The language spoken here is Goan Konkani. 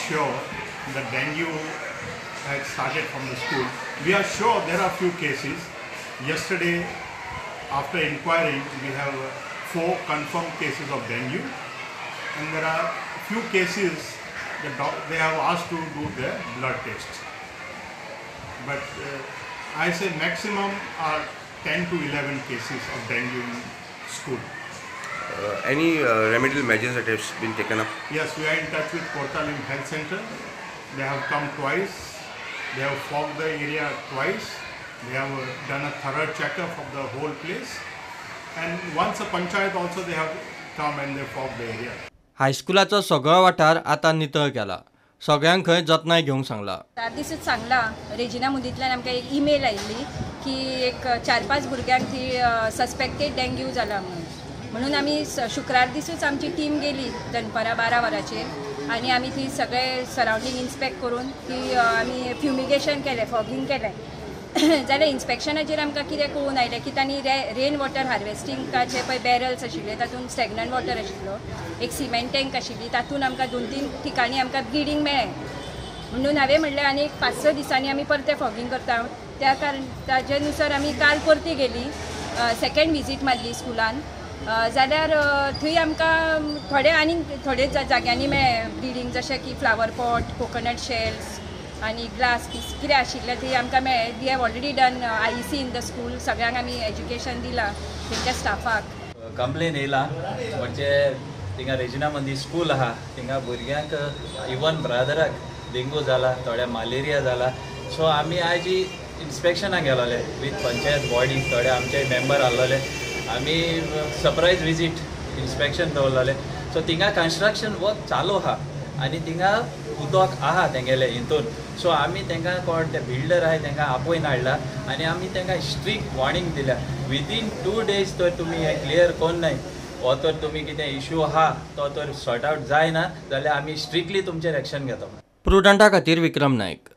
sure that dengue had started from the school. We are sure there are few cases. Yesterday, after inquiring, we have 4 confirmed cases of dengue, and there are few cases that they have asked to do their blood test. But I say maximum are 10 to 11 cases of dengue in school. Any remedial measures that have been taken up? Yes, we are in touch with Cortalim Health Center. They have come twice. They have fogged the area twice. They have done a thorough checkup of the whole place. And once a panchayat also they have come and they fogged the area. हायस्कुलाचो सगळो वाठार आतां नितळ केला. सगळ्यांक खंय जतनाय घेवंक सांगला. चार दिसूच सांगला रेजिना मुदींतल्यान आमकां एक ईमेल आयिल्ली की एक 4-5 भुरग्यांक ती सस्पेक्टेड डेंग्यू जाला म्हणून. म्हणून आमी शुक्रार दिसूच आमची टीम गेली दनपारां 12 वरांचेर आनी आमी ती सगळे सरावंडींग इन्स्पेक्ट करून ती आमी फ्युमिगेशन केलें, फॉगींग केलें. जाल्यार इन्स्पेक्शनाचेर आमकां कितें कळून आयलें की तांणी रेन वॉटर हार्वेस्टिंगाचे पळय बॅरल्स आशिल्ले तातूंत स्टॅग्नंट वॉटर आशिल्लो, एक सिमेंट टँक आशिल्ली, तातूंत आमकां 2-3 ठिकाणी आमकां ब्लिडींग मेळ्ळें. म्हणून हांवें म्हणलें आनी एक 5-6 दिसांनी आमी परतें फॉगींग करता. त्या कारण ताजे नुसार आमी काल परती गेली, सेकेंड विजीट मारली स्कुलान. जाल्यार थंय आमकां थोडे आनीक थोडे जाग्यांनी मेळ्ळें ब्लिडींग, जशें की फ्लावर पॉट, कोकोनट शेल्स आनी ग्लास पीस कितें आशिल्लें थंय आमकां मेळ्ळें. We have already done IEC in the school. सगळ्यांक आमी एज्युकेशन दिलां तेंच्या स्टाफाक. कंप्लेन येयला म्हणजे थिंगा रेजिना मंदीर स्कूल आहा, थिंगा भुरग्यांक इवन ब्रादराक डेंगू जाला, थोड्या मलेरिया जाला. सो आमी आयज इन्स्पेक्शनाक गेलोले वीथ पंचायत बॉडी, थोडे आमचे मेंबर आहलोले. आमी सरप्रायज विजीट इन्स्पेक्शन दवरलेले. सो थिंगा कन्स्ट्रक्शन वर्क चालू आहा आनी थिंगा उदक आहा तेंगेले हितून. सो आमी तांकां कोण ते बिल्डर आहाय तांकां आपोवन हाडला आनी आमी तांकां स्ट्रिक्ट वॉर्निंग दिल्या, विदीन 2 डेज तर तुमी हें क्लियर कोन्न नाय हो तर तुमी कितें इशू आहा तो तर सॉर्ट आवट जायना जाल्यार आमी स्ट्रिक्टली तुमचेर एक्शन घेता. प्रुडंटा खातीर विक्रम नायक.